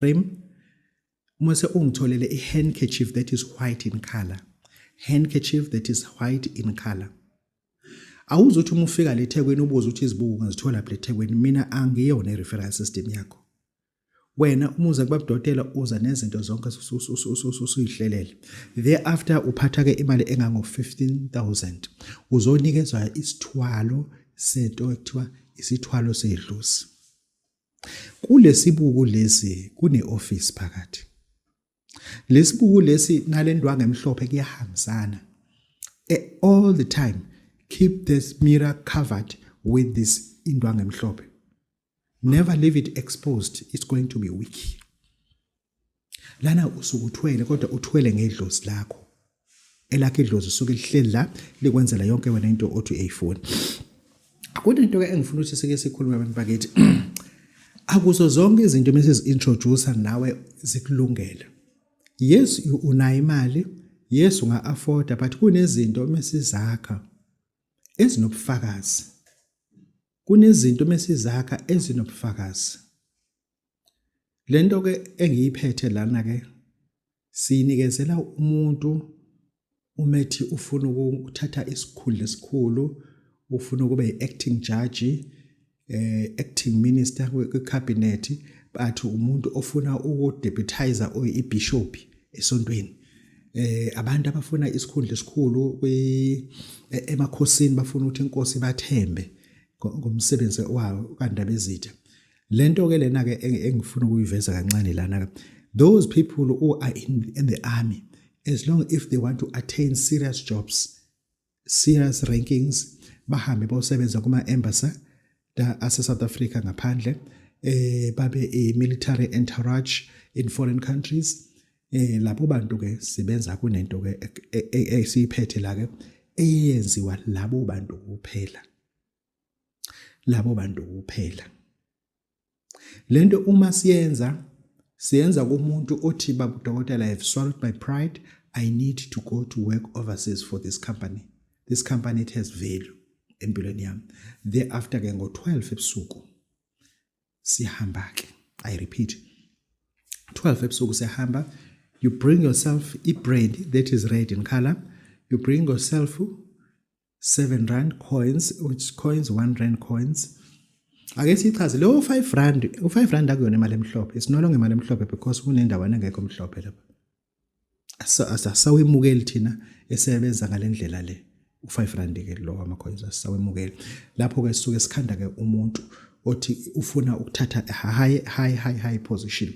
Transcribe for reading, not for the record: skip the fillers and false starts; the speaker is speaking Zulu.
Frame uma ungitholele i-handkerchief that is white in color, handkerchief that is white in color. Awuzuthi uma ufika le Thekwini ubuze ukuthi izibuko ungazithola phi eThekwini. Mina angiyona i-referral system yakho. Wena uma uza kubabudokotela, uza nezinto zonke usuyihlelele. Thereafter uphatha-ke imali engango-15,000, uzonikezwa isithwalo sento ekuthiwa isithwalo sedlozi. Kulesibuku lesi kune-office phakathi. Lesibuku lesi nalendwangu emhlophe kuyahambisana. All the time keep this mirror covered with this indwangu emhlophe. Never leave it exposed, it's going to be weak. Lana usuke uthwele, kodwa uthwele ngedlozi lakho. Elakho idlozi usuke lihleli la, likwenzela yonke wena into othi uyayifuna. Kunento ke engifuna ukuthi sike sikhulume, abantu bakithi. Akuzo zonke izinto mase introduce nawe zikulungele. Yes, unayo imali, yes, unga afforda, but kunezinto mesizakha ezinobufakazi. Kunezinto mesizakha ezinobufakazi. Lento ke engiyiphethe lana ke siyinikezela umuntu umethi ufuna ukuthatha isikhundla esikhulu, ufuna ukuba i-acting judge, acting minister kwi-cabinet, bathi umuntu ofuna ukudeputize ibishop esontweni, abantu abafuna isikhundla esikhulu kwi emakhosini, bafuna ukuthi inkosi bathembe ngomsebenzi wayo kaNdabezitha. Lento ke lena ke engifuna ukuyiveza kancane lana ke, those people who are in the army, as long if they want to attain serious jobs, serious rankings, bahambe bayosebenza kuma embassy ase South Africa ngaphandle, babe a military entourage in foreign countries. Labo bantu ke sibenza kunento ke esiyiphethe la ke eyenziwa labo bantu kuphela, labo bantu kuphela. Lento uma siyenza, siyenza kumuntu othi, "Baba udokotela, I have swallowed my pride. I need to go to work overseas for this company. This company, it has value empilweni yami." Thereafter ke ngo-12 ebusuku siyahamba ke. I repeat, 12 ebusuku siyahamba. You bring yourself i-bread that is red in color. You bring yourself R7 coins, which coins, R1 coins. Ake sichaze lo R5. U5 rand akuyona imali emhlophe. It's no longer imali emhlophe because kunendawana engekho emhlophe lapha. Asawemukeli thina esebenza ngalendlela le. U5 rand ke lo ama coins asawemukeli. Lapho ke sisuke sikhanda ke umuntu othi ufuna ukuthatha high, high, high, high position.